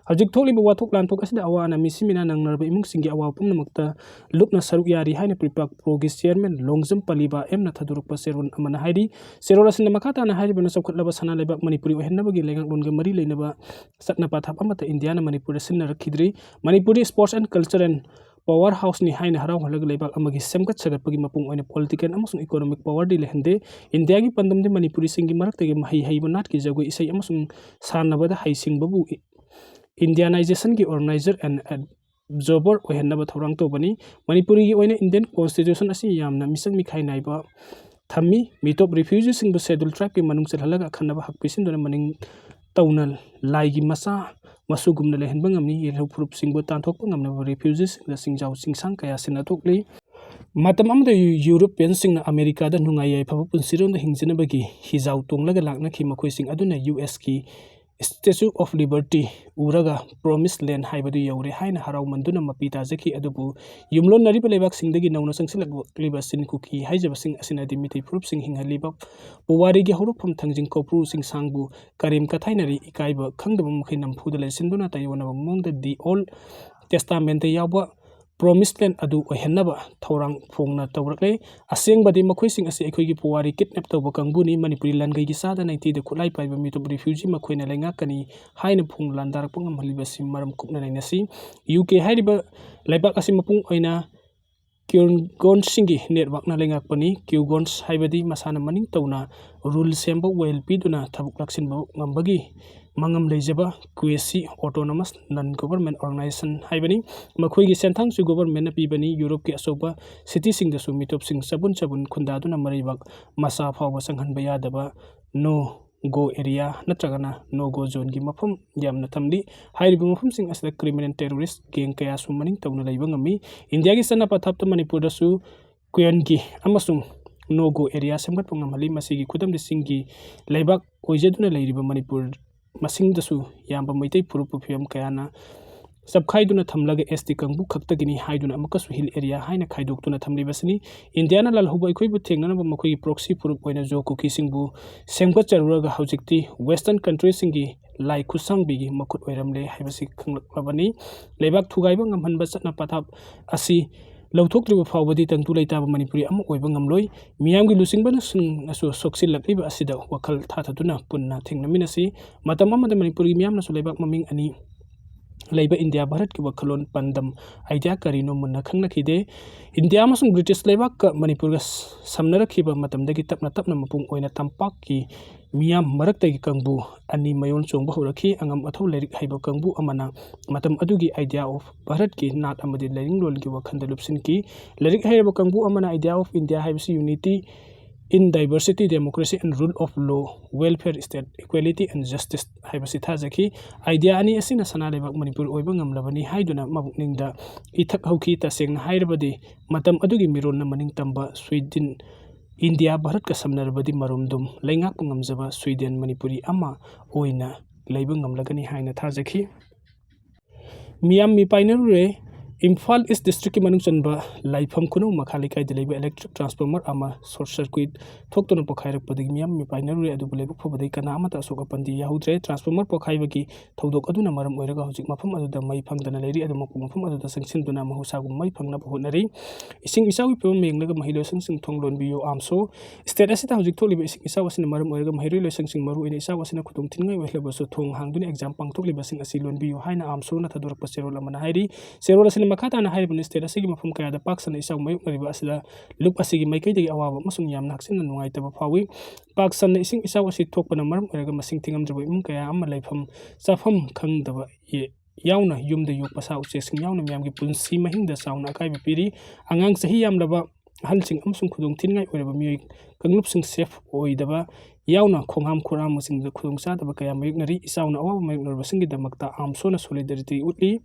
ꯍꯧꯖꯤꯛ ꯊꯣꯛꯂꯤꯕ ꯋꯥꯊꯣꯛ ꯂꯥꯟꯊꯣꯛ ꯑꯁꯤꯗ ꯑꯋꯥ ꯑꯅꯥ ꯃꯤꯁꯤ ꯃꯤꯅꯥ ꯅꯪꯅꯔꯕ ꯏꯃꯨꯡꯁꯤꯡꯒꯤ ꯑꯋꯥꯕ ꯄꯨꯝꯅꯃꯛꯇ ꯂꯨꯞꯅ ꯁꯔꯨꯛ ꯌꯥꯔꯤ ꯍꯥꯏꯅ ꯄ꯭ꯔꯤꯄꯥꯛ ꯄ꯭ꯔꯣꯒꯤ ꯆꯤꯌꯔꯃꯦꯟ ꯂꯣꯡꯖꯝ ꯄꯂꯤꯕꯥ ꯑꯦꯝꯅ ꯊꯥꯗꯣꯔꯛꯄ ꯆꯦꯔꯣꯜ ꯑꯃꯅ ꯍꯥꯏꯔꯤ꯫ ꯆꯦꯔꯣꯜ ꯑꯁꯤꯅ ꯃꯈꯥ ꯇꯥꯅ ꯍꯥꯏꯔꯤꯕꯅ ꯆꯥꯎꯈꯠꯂꯕ ꯁꯅꯥ ꯂꯩꯕꯥꯛ ꯃꯅꯤꯄꯨꯔꯤ ꯑꯣꯏꯍꯟꯅꯕꯒꯤ ꯂꯩꯉꯥꯛꯂꯣꯟꯒ ꯃꯔꯤ ꯂꯩꯅꯕ ꯆꯠꯅ ꯄꯊꯥꯞ ꯑꯃꯠꯇ ꯏꯟꯗꯤꯌꯥꯅ ꯃꯅꯤꯄꯨꯔꯗ ꯁꯤꯟꯅꯔꯛꯈꯤꯗ꯭ꯔꯤ꯫ ꯃꯅꯤꯄꯨꯔꯗꯤ sports and culture and power houseꯅꯤ ꯍꯥꯏꯅ ꯍꯔꯥꯎꯍꯜꯂꯒ ꯂꯩꯕꯥꯛ ꯑꯃꯒꯤ ꯁꯦꯝꯒꯠ ꯁꯥꯒꯠꯄꯒꯤ ꯃꯄꯨꯡ ꯑꯣꯏꯅ political ꯑꯃꯁꯨꯡ economic powerꯗꯤ ꯂꯩꯍꯟꯗꯦ꯫ ꯏꯟꯗꯤꯌꯥꯒꯤ ꯄꯥꯟꯗꯝꯗꯤ ꯃꯅꯤꯄꯨꯔꯤꯁꯤꯡꯒꯤ ꯃꯔꯛꯇꯒꯤ ꯃꯍꯩ ꯍꯩꯕ ꯅꯥꯠꯀꯤ ꯖꯒꯣꯏ ꯏꯁꯩ ꯑꯃꯁꯨꯡ ꯁꯥꯟꯅꯕꯗ ꯍꯩꯁꯤꯡꯕꯕꯨ Indianizationꯒꯤ organizer and ad-, ꯑꯣꯕꯖꯥꯔꯚꯔ ꯑꯣꯏꯍꯟꯅꯕ ꯊꯧꯔꯥꯡ ꯇꯧꯕꯅꯤ꯫ ꯃꯅꯤꯄꯨꯔꯒꯤ ꯑꯣꯏꯅ ꯏꯟꯗꯤꯌꯟ ꯀꯣꯟꯁꯇꯤꯇ꯭ꯌꯨꯁꯟ ꯑꯁꯤ ꯌꯥꯝꯅ ꯃꯤꯆꯪ ꯃꯤꯈꯥꯏ ꯅꯥꯏꯕ ꯊꯝꯃꯤ꯫ ꯃꯤꯇꯣꯞ ꯔꯤꯐ꯭ꯌꯨꯖꯤꯁꯤꯡꯕꯨ ꯁꯦꯗꯨꯜ ꯇ꯭ꯔꯥꯏꯕꯀꯤ ꯃꯅꯨꯡ ꯆꯜꯍꯜꯂꯒ ꯑꯈꯟꯅꯕ ꯍꯛ ꯄꯤꯁꯤꯟꯗꯨꯅ ꯃꯅꯤꯡ ꯇꯧꯅ ꯂꯥꯏꯒꯤ ꯃꯆꯥ ꯃꯁꯨꯒꯨꯝꯅ ꯂꯩꯍꯟꯕ ꯉꯝꯃꯤ꯫ ꯌꯦꯜꯍꯧ ꯐꯨꯔꯨꯞꯁꯤꯡꯕꯨ ꯇꯥꯟꯊꯣꯛꯄ ꯉꯝꯅꯕ ꯔꯤꯐ꯭ꯌꯨꯖꯤꯁꯤꯡꯗ ꯆꯤꯡꯖꯥꯎ ꯆꯤꯡꯁꯥꯡ ꯀꯌꯥ ꯁꯤꯟꯅ ꯊꯣꯛꯂꯤ꯫ ꯃꯇꯝ ꯑꯃꯗ ꯌꯨꯔꯣꯄꯤꯌꯟꯁꯤꯡꯅ ꯑꯃꯦꯔꯤꯀꯥꯗ ꯅꯨꯡꯉꯥꯏ ꯌꯥꯏꯐꯕ ꯄꯨꯟꯁꯤꯔꯣꯜꯗ ꯍꯤꯡꯖꯅꯕꯒꯤ ꯍꯤꯖꯥꯎ ꯇꯣꯡꯂꯒ ꯂꯥꯛꯅꯈꯤ꯫ ꯃꯈꯣꯏꯁꯤꯡ ꯑꯗꯨꯅ ꯌꯨ ꯑꯦꯁꯀꯤ Statue of Liberty ꯎꯔꯒ Promised Land ꯍꯥꯏꯕꯗꯨ ꯌꯧꯔꯦ ꯍꯥꯏꯅ ꯍꯔꯥꯎꯃꯟꯗꯨꯅ ꯃꯄꯤ ꯇꯥꯖꯈꯤ꯫ ꯑꯗꯨꯕꯨ ꯌꯨꯝꯂꯣꯟꯅꯔꯤꯕ ꯂꯩꯕꯥꯛꯁꯤꯡꯗꯒꯤ ꯅꯧꯅ ꯆꯪꯁꯤꯜꯂꯛꯂꯤꯕ ꯆꯤꯟ ꯀꯨꯀꯤ ꯍꯥꯏꯖꯕꯁꯤꯡ ꯑꯁꯤꯅꯗꯤ ꯃꯤꯇꯩ ꯐꯨꯔꯨꯞꯁꯤꯡ ꯍꯤꯡꯍꯜꯂꯤꯕ ꯄꯨꯋꯥꯔꯤꯒꯤ ꯍꯧꯔꯛꯐꯝ ꯊꯥꯡꯖꯤꯡ ꯀꯧꯕ꯭ꯔꯨ ꯆꯤꯡꯁꯥꯡꯕꯨ ꯀꯔꯦꯝ ꯀꯊꯥꯏꯅꯔꯤ꯫ ꯏꯀꯥꯏꯕ ꯈꯪꯗꯕ ꯃꯈꯩ ꯅꯝꯐꯨꯗ ꯂꯩꯁꯤꯟꯗꯨꯅ ꯇꯥꯏꯑꯣꯟꯅꯕ ꯃꯑꯣꯡꯗ The Old Testament ꯌꯥꯎꯕ Promised Land ꯑꯗꯨ ꯑꯣꯏꯍꯟꯅꯕ ꯊꯧꯔꯥꯡ ꯐꯣꯡꯅ ꯇꯧꯔꯛꯂꯦ꯫ ꯑꯁꯦꯡꯕꯗꯤ ꯃꯈꯣꯏꯁꯤꯡ ꯑꯁꯤ ꯑꯩꯈꯣꯏꯒꯤ ꯄꯨꯋꯥꯔꯤ ꯀꯤꯗꯅꯦꯞ ꯇꯧꯕ ꯀꯥꯡꯕꯨꯅꯤ꯫ ꯃꯅꯤꯄꯨꯔꯤ ꯂꯥꯟꯒꯩꯒꯤ ꯆꯥꯗ ꯅꯥꯏꯟꯇꯤꯗ ꯈꯨꯠꯂꯥꯏ ꯄꯥꯏꯕ ꯃꯤꯇꯣꯞ ꯔꯤꯐ꯭ꯌꯨꯖꯤ ꯃꯈꯣꯏꯅ ꯂꯩꯉꯥꯛꯀꯅꯤ ꯍꯥꯏꯅ ꯐꯣꯡ ꯂꯥꯟꯗꯥꯔꯛꯄ ꯉꯝꯍꯜꯂꯤꯕꯁꯤ ꯃꯔꯝ ꯀꯨꯞꯅ ꯅꯩꯅꯁꯤ꯫ ꯌꯨ ꯀꯦ ꯍꯥꯏꯔꯤꯕ ꯂꯩꯕꯥꯛ ꯑꯁꯤ ꯃꯄꯨꯡ ꯑꯣꯏꯅ ꯀ꯭ꯌꯨꯒꯣꯟꯁꯤꯡꯒꯤ ꯅꯦꯠꯋꯥꯛꯅ ꯂꯩꯉꯥꯛꯄꯅꯤ꯫ ꯀ꯭ꯌꯨꯒꯣꯟꯁ ꯍꯥꯏꯕꯗꯤ ꯃꯁꯥꯅ ꯃꯅꯤꯡ ꯇꯧꯅ ꯔꯨꯜ ꯁꯦꯝꯕ, ꯋꯦꯜ ꯄꯤꯗꯨꯅ ꯊꯕꯛ ꯂꯥꯛꯁꯤꯟꯕ ꯉꯝꯕꯒꯤ ꯃꯉꯝ ꯂꯩꯖꯕ quasi autonomous non government organization ꯍꯥꯏꯕꯅꯤ꯫ ꯃꯈꯣꯏꯒꯤ ꯁꯦꯟꯊꯥꯡꯁꯨ ꯒꯣꯕꯔꯃꯦꯟꯅ ꯄꯤꯕꯅꯤ꯫ ꯌꯨꯔꯣꯞꯀꯤ ꯑꯆꯧꯕ ꯁꯤꯇꯤꯁꯤꯡꯗꯁꯨ ꯃꯤꯇꯣꯞꯁꯤꯡ ꯆꯕꯨꯟ ꯆꯕꯨꯟ ꯈꯨꯟꯗꯥꯗꯨꯅ ꯃꯔꯩꯕꯥꯛ ꯃꯆꯥ ꯐꯥꯎꯕ ꯆꯪꯍꯟꯕ ꯌꯥꯗꯕ no go area ꯅꯠꯇ꯭ꯔꯒꯅ no go zoneꯒꯤ ꯃꯐꯝ ꯌꯥꯝꯅ ꯊꯝꯂꯤ꯫ ꯍꯥꯏꯔꯤꯕ ꯃꯐꯝꯁꯤꯡ ꯑꯁꯤꯗ criminal terrorist gang ꯀꯌꯥꯁꯨ ꯃꯅꯤꯡ ꯇꯧꯅ ꯂꯩꯕ ꯉꯝꯃꯤ꯫ ꯏꯟꯗꯤꯌꯥꯒꯤ ꯆꯠꯅ ꯄꯊꯥꯞꯇ ꯃꯅꯤꯄꯨꯔꯗꯁꯨ ꯀ꯭ꯌꯨꯒꯣꯟꯒꯤ ꯑꯃꯁꯨꯡ no go area ꯁꯦꯝꯒꯠꯄ ꯉꯝꯍꯜꯂꯤ꯫ ꯃꯁꯤꯒꯤ ꯈꯨꯗꯝꯗꯤ ꯆꯤꯡꯒꯤ ꯂꯩꯕꯥꯛ ꯑꯣꯏꯖꯗꯨꯅ ꯂꯩꯔꯤꯕ ꯃꯅꯤꯄꯨꯔ ꯃꯁꯤꯡꯗꯁꯨ ꯌꯥꯝꯕ ꯃꯩꯇꯩ ꯐꯨꯔꯨꯞꯄꯨ ꯐꯤꯕꯝ ꯀꯌꯥꯅ ꯆꯞꯈꯥꯏꯗꯨꯅ ꯊꯝꯂꯒ ꯑꯦꯁ ꯇꯤ ꯀꯥꯡꯕꯨ ꯈꯛꯇꯒꯤꯅꯤ ꯍꯥꯏꯗꯨꯅ ꯑꯃꯨꯛꯀꯁꯨ ꯍꯤꯜ ꯑꯦꯔꯤꯌꯥ ꯍꯥꯏꯅ ꯈꯥꯏꯗꯣꯛꯇꯨꯅ ꯊꯝꯂꯤꯕꯁꯤꯅꯤ꯫ ꯏꯟꯗꯤꯌꯥꯅ ꯂꯥꯜꯍꯧꯕ ꯑꯩꯈꯣꯏꯕꯨ ꯊꯦꯡꯅꯅꯕ ꯃꯈꯣꯏꯒꯤ ꯄ꯭ꯔꯣꯛꯁꯤ ꯐꯨꯔꯨꯞ ꯑꯣꯏꯅ ꯖꯣ ꯀꯨꯀꯤꯁꯤꯡꯕꯨ ꯁꯦꯝꯒꯠꯆꯔꯨꯔꯒ ꯍꯧꯖꯤꯛꯇꯤ ꯋꯦꯁꯇꯔꯟ ꯀꯟꯇ꯭ꯔꯤꯁꯤꯡꯒꯤ ꯂꯥꯏ ꯈꯨꯠꯁꯥꯡꯕꯤꯒꯤ ꯃꯈꯨꯠ ꯑꯣꯏꯔꯝꯂꯦ ꯍꯥꯏꯕꯁꯤ ꯈꯪꯂꯛꯂꯕꯅꯤ꯫ ꯂꯩꯕꯥꯛ ꯊꯨꯒꯥꯏꯕ ꯉꯝꯍꯟꯕ ꯆꯠꯅ ꯄꯊꯥꯞ ꯑꯁꯤ ꯂꯧꯊꯣꯛꯇ꯭ꯔꯤꯕ ꯐꯥꯎꯕꯗꯤ ꯇꯪꯗꯨ ꯂꯩꯇꯥꯕ ꯃꯅꯤꯄꯨꯔꯤ ꯑꯃ ꯑꯣꯏꯕ ꯉꯝꯂꯣꯏ꯫ ꯃꯤꯌꯥꯝꯒꯤ ꯂꯨꯆꯤꯡꯕꯁꯤꯡꯅꯁꯨ ꯁꯣꯛꯆꯤꯜꯂꯛꯂꯤꯕ ꯑꯁꯤꯗ ꯋꯥꯈꯜ ꯊꯥꯊꯗꯨꯅ ꯄꯨꯟꯅ ꯊꯦꯡꯅꯃꯤꯟꯅꯁꯤ꯫ ꯃꯇꯝ ꯑꯃꯗ ꯃꯅꯤꯄꯨꯔꯒꯤ ꯃꯤꯌꯥꯝꯅꯁꯨ ꯂꯩꯕꯥꯛ ꯃꯃꯤꯡ ꯑꯅꯤ ꯂꯩꯕ ꯏꯟꯗꯤꯌꯥ ꯚꯥꯔꯠꯀꯤ ꯋꯥꯈꯜꯂꯣꯟ ꯄꯥꯟꯗꯝ idea ꯀꯔꯤꯅꯣ ꯃꯨꯟꯅ ꯈꯪꯅꯈꯤꯗꯦ꯫ ꯏꯟꯗꯤꯌꯥ ꯑꯃꯁꯨꯡ ꯕ꯭ꯔꯤꯇꯤꯁ ꯂꯩꯕꯥꯛꯀ ꯃꯅꯤꯄꯨꯔꯒ ꯁꯝꯅꯔꯛꯈꯤꯕ ꯃꯇꯝꯗꯒꯤ ꯇꯞꯅ ꯇꯞꯅ ꯃꯄꯨꯡ ꯑꯣꯏꯅ ꯇꯝꯄꯥꯛꯀꯤ ꯃꯤꯌꯥꯝ ꯃꯔꯛꯇꯒꯤ ꯀꯥꯡꯕꯨ ꯑꯅꯤ ꯃꯌꯣꯟ ꯆꯣꯡꯕ ꯍꯧꯔꯛꯈꯤ꯫ ꯑꯉꯝ ꯑꯊꯧ ꯂꯥꯏꯔꯤꯛ ꯍꯩꯕ ꯀꯥꯡꯕꯨ ꯑꯃꯅ ꯃꯇꯝ ꯑꯗꯨꯒꯤ idea of ꯚꯥꯔꯠꯀꯤ ꯅꯥꯠ ꯑꯃꯗꯤ ꯂꯥꯏꯅꯤꯡꯂꯣꯟꯒꯤ ꯋꯥꯈꯜꯗ ꯂꯨꯞꯁꯤꯟꯈꯤ꯫ ꯂꯥꯏꯔꯤꯛ ꯍꯩꯔꯕ ꯀꯥꯡꯕꯨ ꯑꯃꯅ idea of India ꯍꯥꯏꯕꯁꯤ unity in diversity, democracy and rule of law, welfare state, equality and justice ꯍꯥꯏꯕꯁꯤ ꯊꯥꯖꯈꯤ꯫ Idea ꯑꯅꯤ ꯑꯁꯤꯅ ꯁꯅꯥ ꯂꯩꯕꯥꯛ ꯃꯅꯤꯄꯨꯔ ꯑꯣꯏꯕ ꯉꯝꯂꯕꯅꯤ ꯍꯥꯏꯗꯨꯅ ꯃꯄꯨꯛꯅꯤꯡꯗ ꯏꯊꯛ ꯍꯧꯈꯤ꯫ ꯇꯁꯦꯡꯅ ꯍꯥꯏꯔꯕꯗꯤ ꯃꯇꯝ ꯑꯗꯨꯒꯤ ꯃꯤꯔꯣꯟꯅ ꯃꯅꯤꯡ ꯇꯝꯕ ꯁ꯭ꯋꯤꯗꯤꯟ, ꯏꯟꯗꯤꯌꯥ ꯚꯥꯔꯠꯀ ꯁꯝꯅꯔꯕꯗꯤ ꯃꯔꯨꯝꯗꯨꯝ ꯂꯩꯉꯥꯛꯄ ꯉꯝꯖꯕ ꯁ꯭ꯋꯤꯗꯦꯟ ꯃꯅꯤꯄꯨꯔꯤ ꯑꯃ ꯑꯣꯏꯅ ꯂꯩꯕ ꯉꯝꯂꯒꯅꯤ ꯍꯥꯏꯅ ꯊꯥꯖꯈꯤ꯫ ꯃꯤꯌꯥꯝ ꯃꯤꯄꯥꯏꯅꯔꯨꯔꯦ꯫ ꯏꯝꯐꯥꯜ ꯏꯁ ꯗꯤꯁꯇ꯭ꯔꯤꯛꯀꯤ ꯃꯅꯨꯡ ꯆꯟꯕ ꯂꯥꯏꯐꯝ ꯈꯨꯅꯧ ꯃꯈꯥ ꯂꯩꯀꯥꯏꯗ ꯂꯩꯕ electric transformer ꯑꯃ short circuit ꯊꯣꯛꯇꯨꯅ ꯄꯣꯈꯥꯏꯔꯛꯄꯗꯒꯤ ꯃꯤꯌꯥꯝ ꯃꯤꯄꯥꯏꯅꯔꯨꯔꯦ, ꯑꯗꯨꯕꯨ ꯂꯥꯏꯕꯛ ꯐꯕꯗꯤ ꯀꯅꯥ ꯑꯃꯠꯇ ꯑꯁꯣꯛ ꯑꯄꯟꯗꯤ ꯌꯥꯎꯍꯧꯗ꯭ꯔꯦ꯫ Transformer ꯄꯣꯈꯥꯏꯕꯒꯤ ꯊꯧꯗꯣꯛ ꯑꯗꯨꯅ ꯃꯔꯝ ꯑꯣꯏꯔꯒ ꯍꯧꯖꯤꯛ ꯃꯐꯝ ꯑꯗꯨꯗ ꯃꯩ ꯐꯪꯗꯅ ꯂꯩꯔꯤ, ꯑꯗꯨ ꯃꯄꯨꯡ ꯃꯐꯝ ꯑꯗꯨꯗ ꯆꯪꯁꯤꯟꯗꯨꯅ ꯃꯍꯧꯁꯥꯒꯨꯝ ꯃꯩ ꯐꯪꯅꯕ ꯍꯣꯠꯅꯔꯤ꯫ ꯏꯁꯤꯡ ꯏꯆꯥꯎꯒꯤ ꯐꯤꯕꯝ ꯌꯦꯡꯂꯒ ꯃꯍꯩꯂꯣꯏꯁꯪꯁꯤꯡ ꯊꯣꯡ ꯂꯣꯟꯕꯤꯌꯨ꯫ ꯑꯥꯝꯁꯨ꯫ State ꯑꯁꯤꯗ ꯍꯧꯖꯤꯛ ꯊꯣꯛꯂꯤꯕ ꯏꯁꯤꯡ ꯏꯆꯥꯎ ꯑꯁꯤꯅ ꯃꯔꯝ ꯑꯣꯏꯔꯒ ꯃꯍꯩꯔꯣꯏ ꯂꯣꯏꯁꯪꯁꯤꯡ, ꯃꯔꯨꯑꯣꯏꯅ ꯏꯆꯥꯎ ꯑꯁꯤꯅ ꯈꯨꯗꯣꯡ ꯊꯤꯅꯤꯡꯉꯥꯏ ꯑꯣꯏꯍꯜꯂꯕꯁꯨ, ꯊꯣꯡ ꯍꯥꯡꯗꯨꯅ exam ꯄꯥꯡꯊꯣꯛꯂꯤꯕꯁꯤꯡ ꯑꯁꯤ ꯂꯣꯟꯕꯤꯌꯨ ꯍꯥꯏꯅ ꯑꯥꯝꯁꯨꯅ ꯊꯥꯗꯣꯔꯛꯄ ꯆꯦꯔꯣꯜ ꯑꯃꯅ ꯍꯥꯏꯔꯤ꯫ ꯆꯦꯔꯣꯜ ꯑꯁꯤꯅ ꯃꯈꯥ ꯇꯥꯅ ꯍꯥꯏꯔꯤꯕꯅꯤ, state ꯑꯁꯤꯒꯤ ꯃꯐꯝ ꯀꯌꯥꯗ ꯄꯥꯛ ꯁꯟꯅ ꯏꯆꯥꯎ ꯃꯥꯌꯣꯛꯅꯔꯤꯕ ꯑꯁꯤꯗ ꯂꯨꯞ ꯑꯁꯤꯒꯤ ꯃꯥꯏꯀꯩꯗꯒꯤ ꯑꯋꯥꯕ ꯑꯃꯁꯨꯡ ꯌꯥꯝꯅ ꯍꯛꯆꯤꯟꯅ ꯅꯨꯡꯉꯥꯏꯇꯕ ꯐꯥꯎꯏ꯫ ꯄꯥꯛ ꯁꯟꯅ ꯏꯁꯤꯡ ꯏꯆꯥꯎ ꯑꯁꯤ ꯊꯣꯛꯄꯅ ꯃꯔꯝ ꯑꯣꯏꯔꯒ ꯃꯁꯤꯡ ꯊꯤꯉꯝꯗ꯭ꯔꯕ ꯏꯃꯨꯡ ꯀꯌꯥ ꯑꯃ ꯂꯩꯐꯝ ꯆꯥꯐꯝ ꯈꯪꯗꯕ ꯌꯦ-, ꯌꯥꯎꯅ ꯌꯨꯝꯗ ꯌꯣꯛꯄ ꯁꯥ ꯎꯆꯦꯛꯁꯤꯡ ꯌꯥꯎꯅ ꯃꯤꯌꯥꯝꯒꯤ ꯄꯨꯟꯁꯤ ꯃꯍꯤꯡꯗ ꯆꯥꯎꯅ ꯑꯀꯥꯏꯕ ꯄꯤꯔꯤ꯫ ꯑꯉꯥꯡ ꯆꯍꯤ ꯌꯥꯝꯂꯕ, ꯑꯍꯜꯁꯤꯡ ꯑꯃꯁꯨꯡ ꯈꯨꯗꯣꯡ ꯊꯤꯅꯤꯡꯉꯥꯏ ꯑꯣꯏꯔꯕ ꯃꯤꯑꯣꯏ ꯀꯥꯡꯂꯨꯞꯁꯤꯡ safe ꯑꯣꯏꯗꯕ ꯌꯥꯎꯅ ꯈꯣꯡꯍꯥꯝ ꯈꯨꯔꯥꯝꯕꯁꯤꯡꯗ ꯈꯨꯗꯣꯡꯆꯥꯗꯕ ꯀꯌꯥ ꯃꯥꯌꯣꯛꯅꯔꯤ꯫ ꯏꯆꯥꯎꯅ ꯑꯋꯥꯕ ꯃꯥꯌꯣꯛꯅꯔꯕꯁꯤꯡꯒꯤꯗꯃꯛꯇ ꯑꯥꯝꯁꯨꯅ solidarity ꯎꯠꯂꯤ꯫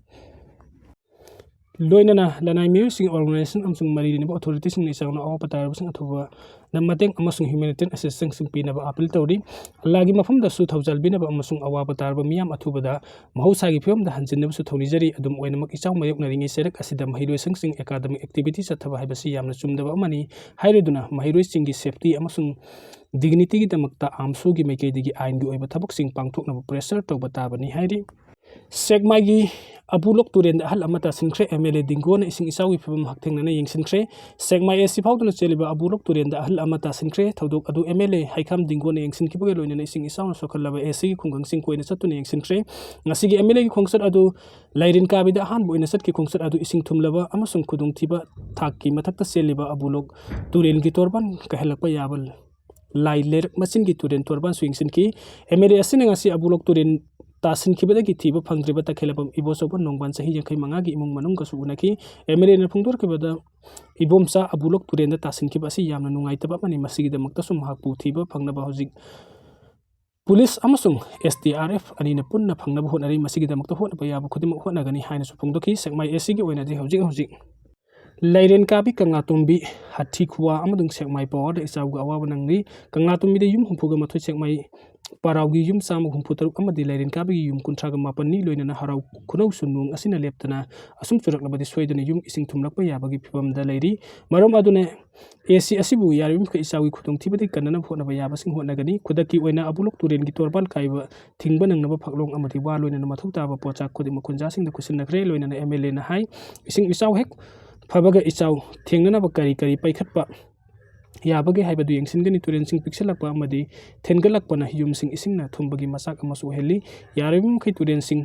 ꯂꯣꯏꯅꯅ ꯂꯅꯥꯏ ꯃꯤꯑꯣꯏꯁꯤꯡ, organization ꯑꯃꯁꯨꯡ ꯃꯔꯤ ꯂꯩꯅꯕ authorityꯁꯤꯡꯅ ꯏꯆꯥꯎꯅ ꯑꯋꯥꯕ ꯇꯥꯔꯕꯁꯤꯡ ꯑꯊꯨꯕ ꯃꯇꯦꯡ ꯑꯃꯁꯨꯡ humanitarian assistance ꯄꯤꯅꯕ appeal ꯇꯧꯔꯤ꯫ ꯑꯜꯂꯥꯒꯤ ꯃꯐꯝꯗꯁꯨ ꯊꯧꯖꯥꯜ ꯄꯤꯅꯕ ꯑꯃꯁꯨꯡ ꯑꯋꯥꯕ ꯇꯥꯔꯕ ꯃꯤꯌꯥꯝ ꯑꯊꯨꯕꯗ ꯃꯍꯧꯁꯥꯒꯤ ꯐꯤꯕꯝꯗ ꯍꯟꯖꯤꯟꯅꯕꯁꯨ ꯊꯧꯅꯤꯖꯔꯤ꯫ ꯑꯗꯨꯝ ꯑꯣꯏꯅꯃꯛ, ꯏꯆꯥꯎ ꯃꯥꯌꯣꯛꯅꯔꯤꯉꯩ ꯆꯩꯔꯛ ꯑꯁꯤꯗ ꯃꯍꯩꯔꯣꯏꯁꯪꯁꯤꯡ academic activity ꯆꯠꯊꯕ ꯍꯥꯏꯕꯁꯤ ꯌꯥꯝꯅ ꯆꯨꯝꯗꯕ ꯑꯃꯅꯤ ꯍꯥꯏꯔꯗꯨꯅ, ꯃꯍꯩꯔꯣꯏꯁꯤꯡꯒꯤ safety ꯑꯃꯁꯨꯡ dignityꯒꯤꯗꯃꯛꯇ ꯑꯥꯝꯁꯨꯒꯤ ꯃꯥꯏꯀꯩꯗꯒꯤ ꯑꯥꯏꯟꯒꯤ ꯑꯣꯏꯕ ꯊꯕꯛꯁꯤꯡ ꯄꯥꯡꯊꯣꯛꯅꯕ pressure ꯇꯧꯕ ꯇꯥꯕꯅꯤ ꯍꯥꯏꯔꯤ꯫ ꯁꯦꯛꯃꯥꯏꯒꯤ ꯑꯕꯨꯂꯣꯛ ꯇꯨꯔꯦꯜꯗ ꯑꯍꯜ ꯑꯃ ꯇꯥꯁꯤꯟꯈ꯭ꯔꯦ꯫ MLA ꯗꯤꯡꯒꯣꯅ ꯏꯁꯤꯡ ꯏꯆꯥꯎꯒꯤ ꯐꯤꯕꯝ ꯍꯛꯊꯦꯡꯅꯅ ꯌꯦꯡꯁꯤꯟꯈ꯭ꯔꯦ꯫ ꯁꯦꯛꯃꯥꯏ AC ꯐꯥꯎꯗꯨꯅ ꯆꯦꯜꯂꯤꯕ ꯑꯕꯨꯂꯣꯛ ꯇꯨꯔꯦꯜꯗ ꯑꯍꯜ ꯑꯃ ꯇꯥꯁꯤꯟꯈ꯭ꯔꯦ꯫ ꯊꯧꯗꯣꯛ ꯑꯗꯨ MLA ꯍꯩꯈꯥꯝ ꯗꯤꯡꯒꯣꯅ ꯌꯦꯡꯁꯤꯟꯈꯤꯕꯒ ꯂꯣꯏꯅꯅ ꯏꯁꯤꯡ ꯏꯆꯥꯎꯅ ꯁꯣꯛꯍꯜꯂꯕ ACꯒꯤ ꯈꯨꯡꯒꯪꯁꯤꯡ ꯀꯣꯏꯅ ꯆꯠꯇꯨꯅ ꯌꯦꯡꯁꯤꯟꯈ꯭ꯔꯦ꯫ ꯉꯁꯤꯒꯤ MLAꯒꯤ ꯈꯣꯡꯆꯠ ꯑꯗꯨ ꯂꯥꯏꯔꯦꯟ ꯀꯥꯕꯤꯗ ꯑꯍꯥꯟꯕ ꯑꯣꯏꯅ ꯆꯠꯈꯤ꯫ ꯈꯣꯡꯆꯠ ꯑꯗꯨ ꯏꯁꯤꯡ ꯊꯨꯝꯂꯕ ꯑꯃꯁꯨꯡ ꯈꯨꯗꯣꯡꯊꯤꯕ ꯊꯥꯛꯀꯤ ꯃꯊꯛꯇ ꯆꯦꯜꯂꯤꯕ ꯑꯕꯨꯂꯣꯛ ꯇꯨꯔꯦꯜꯒꯤ ꯇꯣꯔꯕꯥꯟ ꯀꯥꯏꯍꯜꯂꯛꯄ ꯌꯥꯕ ꯂꯥꯏ ꯂꯩꯔꯛ ꯃꯆꯤꯟꯒꯤ ꯇꯨꯔꯦꯜ ꯇꯣꯔꯕꯥꯟꯁꯨ ꯌꯦꯡꯁꯤꯟꯈꯤ꯫ ꯑꯦꯝ ꯑꯦꯜ ꯑꯦ ꯑꯁꯤꯅ ꯉꯁꯤ ꯑꯕꯨꯂꯣꯛ ꯇꯨꯔꯦꯜ ꯇꯥꯁꯤꯟꯈꯤꯕꯗꯒꯤ ꯊꯤꯕ ꯐꯪꯗ꯭ꯔꯤꯕ ꯇꯈꯦꯂꯕꯝ ꯏꯕꯣꯆꯧꯕ ꯅꯣꯡꯕꯥꯟ ꯆꯍꯤ ꯌꯥꯡꯈꯩ ꯃꯉꯥꯒꯤ ꯏꯃꯨꯡ ꯃꯅꯨꯡꯒꯁꯨ ꯎꯅꯈꯤ꯫ ꯑꯦꯝ ꯑꯦꯜ ꯑꯦꯅ ꯐꯣꯡꯗꯣꯔꯛꯈꯤꯕꯗ, ꯏꯕꯣꯝꯆꯥ ꯑꯕꯨꯂꯣꯛ ꯇꯨꯔꯦꯜꯗ ꯇꯥꯁꯤꯟꯈꯤꯕ ꯑꯁꯤ ꯌꯥꯝꯅ ꯅꯨꯡꯉꯥꯏꯇꯕ ꯑꯃꯅꯤ꯫ ꯃꯁꯤꯒꯤꯗꯃꯛꯇꯁꯨ ꯃꯍꯥꯛꯄꯨ ꯊꯤꯕ ꯐꯪꯅꯕ ꯍꯧꯖꯤꯛ ꯄꯨꯂꯤꯁ ꯑꯃꯁꯨꯡ ꯑꯦꯁ ꯗꯤ ꯑꯥꯔ ꯑꯦꯐ ꯑꯅꯤꯅ ꯄꯨꯟꯅ ꯐꯪꯅꯕ ꯍꯣꯠꯅꯔꯤ꯫ ꯃꯁꯤꯒꯤꯗꯃꯛꯇ ꯍꯣꯠꯅꯕ ꯌꯥꯕ ꯈꯨꯗꯤꯡꯃꯛ ꯍꯣꯠꯅꯒꯅꯤ ꯍꯥꯏꯅꯁꯨ ꯐꯣꯡꯗꯣꯛꯈꯤ꯫ ꯁꯦꯛꯃꯥꯏ ꯑꯦ ꯁꯤꯒꯤ ꯑꯣꯏꯅꯗꯤ ꯍꯧꯖꯤꯛ ꯍꯧꯖꯤꯛ ꯂꯥꯏꯔꯦꯟ ꯀꯥꯕꯤ ꯀꯪꯂꯥꯇꯣꯝꯕꯤ ꯍꯥꯊꯤ ꯈꯨꯋꯥ ꯑꯃꯁꯨꯡ ꯁꯦꯛꯃꯥꯏ ꯄꯋꯥꯔꯗ ꯏꯆꯥꯎꯒꯤ ꯑꯋꯥꯕ ꯅꯪꯂꯤ꯫ ꯀꯪꯂꯥꯇꯣꯝꯕꯤꯗ ꯌꯨꯝ ꯍꯨꯝꯐꯨꯒ ꯃꯥꯊꯣꯏ, ꯁꯦꯛꯃꯥꯏ ꯄꯔꯥꯎꯒꯤ ꯌꯨꯝ ꯆꯥꯝꯃꯒ ꯍꯨꯝꯐꯨ ꯇꯔꯨꯛ ꯑꯃꯗꯤ ꯂꯥꯏꯔꯦꯟ ꯀꯥꯕꯤꯒꯤ ꯌꯨꯝ ꯀꯨꯟꯊ꯭ꯔꯥꯒ ꯃꯥꯄꯟꯅꯤ꯫ ꯂꯣꯏꯅꯅ ꯍꯔꯥꯎ ꯈꯨꯅꯧꯁꯨ ꯅꯣꯡ ꯑꯁꯤꯅ ꯂꯦꯞꯇꯅ ꯑꯁꯨꯝ ꯆꯨꯔꯛꯂꯕꯗꯤ ꯁꯣꯏꯗꯅ ꯌꯨꯝ ꯏꯁꯤꯡ ꯊꯨꯝꯂꯛꯄ ꯌꯥꯕꯒꯤ ꯐꯤꯕꯝꯗ ꯂꯩꯔꯤ꯫ ꯃꯔꯝ ꯑꯗꯨꯅ ꯑꯦ ꯁꯤ ꯑꯁꯤꯕꯨ ꯌꯥꯔꯤꯕꯃꯈꯩ ꯏꯆꯥꯎꯒꯤ ꯈꯨꯗꯣꯡꯊꯤꯕꯗꯒꯤ ꯀꯟꯅꯅꯕ ꯍꯣꯠꯅꯕ ꯌꯥꯕꯁꯤꯡ ꯍꯣꯠꯅꯒꯅꯤ꯫ ꯈꯨꯗꯛꯀꯤ ꯑꯣꯏꯅ ꯑꯕꯨꯂꯣꯛ ꯇꯨꯔꯦꯜꯒꯤ ꯇꯣꯔꯕꯥꯟ ꯀꯥꯏꯕ ꯊꯤꯡꯕ ꯅꯪꯅꯕ ꯐꯛꯂꯣꯡ ꯑꯃꯗꯤ ꯋꯥ ꯂꯣꯏꯅꯅ ꯃꯊꯧ ꯇꯥꯕ ꯄꯣꯠꯆꯥꯛ ꯈꯨꯗꯤꯡꯃꯛ ꯈꯨꯟꯖꯥꯁꯤꯡꯗ ꯈꯨꯠꯁꯤꯟꯅꯈ꯭ꯔꯦ꯫ ꯂꯣꯏꯅꯅ ꯑꯦꯝ ꯑꯦꯜ ꯑꯦꯅ ꯍꯥꯏ, ꯏꯁꯤꯡ ꯏꯆꯥꯎ ꯍꯦꯛ ꯐꯕꯒ ꯏꯆꯥꯎ ꯊꯦꯡꯅꯅꯕ ꯀꯔꯤ ꯀꯔꯤ ꯄꯥꯏꯈꯠꯄ ꯌꯥꯕꯒꯦ ꯍꯥꯏꯕꯗꯨ ꯌꯦꯡꯁꯤꯟꯒꯅꯤ꯫ ꯇꯨꯔꯦꯜꯁꯤꯡ ꯄꯤꯛꯁꯤꯜꯂꯛꯄ ꯑꯃꯗꯤ ꯊꯦꯟꯒꯠꯂꯛꯄꯅ ꯌꯨꯝꯁꯤꯡ ꯏꯁꯤꯡꯅ ꯊꯨꯝꯕꯒꯤ ꯃꯆꯥꯛ ꯑꯃꯁꯨ ꯑꯣꯏꯍꯜꯂꯤ꯫ ꯌꯥꯔꯤꯕꯃꯈꯩ ꯇꯨꯔꯦꯜꯁꯤꯡ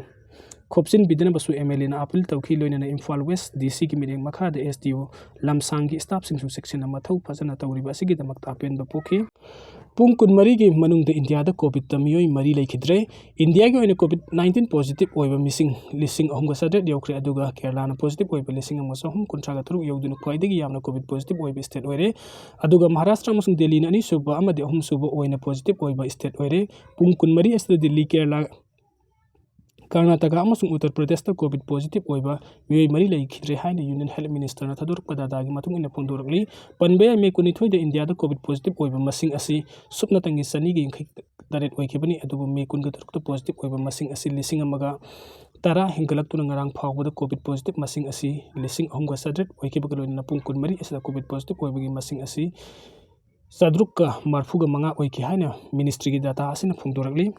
ꯈꯣꯞꯆꯤꯟꯕꯤꯗꯅꯕꯁꯨ ꯑꯦꯝ ꯑꯦꯜ ꯑꯦꯅ ꯑꯥꯄꯤꯜ ꯇꯧꯈꯤ꯫ ꯂꯣꯏꯅꯅ ꯏꯝꯐꯥꯜ ꯋꯦꯁ ꯗꯤ ꯁꯤꯒꯤ ꯃꯤꯠꯌꯦꯡ ꯃꯈꯥꯗ ꯑꯦꯁ ꯗꯤ ꯑꯣ ꯂꯝꯁꯥꯡꯒꯤ ꯁ꯭ꯇꯥꯐꯁꯤꯡꯁꯨ ꯆꯦꯛꯁꯤꯟꯅ ꯃꯊꯧ ꯐꯖꯅ ꯇꯧꯔꯤꯕ ꯑꯁꯤꯒꯤꯗꯃꯛꯇ ꯑꯄꯦꯟꯕ ꯄꯣꯛꯈꯤ꯫ ꯄꯨꯡ ꯀꯨꯟꯃꯔꯤꯒꯤ ꯃꯅꯨꯡꯗ ꯏꯟꯗꯤꯌꯥꯗ ꯀꯣꯚꯤꯗꯇ ꯃꯤꯑꯣꯏ ꯃꯔꯤ ꯂꯩꯈꯤꯗ꯭ꯔꯦ꯫ ꯏꯟꯗꯤꯌꯥꯒꯤ ꯑꯣꯏꯅ ꯀꯣꯚꯤꯗ ꯅꯥꯏꯟꯇꯤꯟ ꯄꯣꯖꯤꯇꯤꯚ ꯑꯣꯏꯕ ꯃꯤꯁꯤꯡ ꯂꯤꯁꯤꯡ ꯑꯍꯨꯝꯒ ꯆꯥꯇ꯭ꯔꯦꯠ ꯌꯧꯈ꯭ꯔꯦ, ꯑꯗꯨꯒ ꯀꯦꯔꯂꯥꯅ ꯄꯣꯖꯤꯇꯤꯚ ꯑꯣꯏꯕ ꯂꯤꯁꯤꯡ ꯑꯃꯒ ꯆꯍꯨꯝ ꯀꯨꯟꯊ꯭ꯔꯥꯒ ꯇꯔꯨꯛ ꯌꯧꯗꯨꯅ ꯈ꯭ꯋꯥꯏꯗꯒꯤ ꯌꯥꯝꯅ ꯀꯣꯚꯤꯗ ꯄꯣꯖꯤꯇꯤꯚ ꯑꯣꯏꯕ ꯁ꯭ꯇꯦꯠ ꯑꯣꯏꯔꯦ꯫ ꯑꯗꯨꯒ ꯃꯍꯥꯔꯥꯁꯇ꯭ꯔ ꯑꯃꯁꯨꯡ ꯗꯦꯜꯂꯤꯅ ꯑꯅꯤꯁꯨꯕ ꯑꯃꯗꯤ ꯑꯍꯨꯝꯁꯨꯕ ꯑꯣꯏꯅ ꯄꯣꯖꯤꯇꯤꯚ ꯑꯣꯏꯕ ꯁ꯭ꯇꯦꯠ ꯑꯣꯏꯔꯦ꯫ ꯄꯨꯡ ꯀꯨꯟꯃꯔꯤ ꯑꯁꯤꯗ ꯗꯤꯜꯂꯤ, ꯀꯦꯔꯂꯥ, ꯀꯔꯅꯥꯇꯀꯥ ꯑꯃꯁꯨꯡ ꯎꯠꯇꯔ ꯄ꯭ꯔꯗꯦꯁꯇ ꯀꯣꯚꯤꯗ ꯄꯣꯖꯤꯇꯤꯚ ꯑꯣꯏꯕ ꯃꯤꯑꯣꯏ ꯃꯔꯤ ꯂꯩꯈꯤꯗ꯭ꯔꯦ ꯍꯥꯏꯅ ꯌꯨꯅꯤꯌꯟ ꯍꯦꯜꯊ ꯃꯤꯅꯤꯁꯇꯔꯅ ꯊꯥꯗꯣꯔꯛꯄ ꯗꯥꯇꯥꯒꯤ ꯃꯇꯨꯡ ꯏꯟꯅ ꯐꯣꯡꯗꯣꯔꯛꯂꯤ꯫ ꯄꯟꯕ ꯌꯥꯏ, ꯃꯦ ꯀꯨꯟꯅꯤꯊꯣꯏꯗ ꯏꯟꯗꯤꯌꯥꯗ ꯀꯣꯚꯤꯗ ꯄꯣꯖꯤꯇꯤꯚ ꯑꯣꯏꯕ ꯃꯁꯤꯡ ꯑꯁꯤ ꯁꯨꯞꯅꯇꯪꯒꯤ ꯆꯅꯤꯒ ꯌꯥꯡꯈꯩ ꯇꯔꯦꯠ ꯑꯣꯏꯈꯤꯕꯅꯤ, ꯑꯗꯨꯕꯨ ꯃꯦ ꯀꯨꯟꯒ ꯇꯔꯨꯛꯇ ꯄꯣꯖꯤꯇꯤꯚ ꯑꯣꯏꯕ ꯃꯁꯤꯡ ꯑꯁꯤ ꯂꯤꯁꯤꯡ ꯑꯃꯒ ꯇꯔꯥ ꯍꯦꯟꯒꯠꯂꯛꯇꯨꯅ ꯉꯔꯥꯡ ꯐꯥꯎꯕꯗ ꯀꯣꯚꯤꯗ ꯄꯣꯖꯤꯇꯤꯚ ꯃꯁꯤꯡ ꯑꯁꯤ ꯂꯤꯁꯤꯡ ꯑꯍꯨꯝꯒ ꯆꯥꯇ꯭ꯔꯦꯠ ꯑꯣꯏꯈꯤꯕꯒ ꯂꯣꯏꯅꯅ ꯄꯨꯡ ꯀꯨꯟꯃꯔꯤ ꯑꯁꯤꯗ ꯀꯣꯚꯤꯗ ꯄꯣꯖꯤꯇꯤꯚ ꯑꯣꯏꯕꯒꯤ ꯃꯁꯤꯡ ꯑꯁꯤ ꯆꯥꯇ꯭ꯔꯨꯛꯀ ꯃꯔꯐꯨꯒ ꯃꯉꯥ ꯑꯣꯏꯈꯤ ꯍꯥꯏꯅ ꯃꯤꯅꯤꯁꯇ꯭ꯔꯤꯒꯤ ꯗꯥꯇꯥ ꯑꯁꯤꯅ ꯐꯣꯡꯗꯣꯔꯛꯂꯤ꯫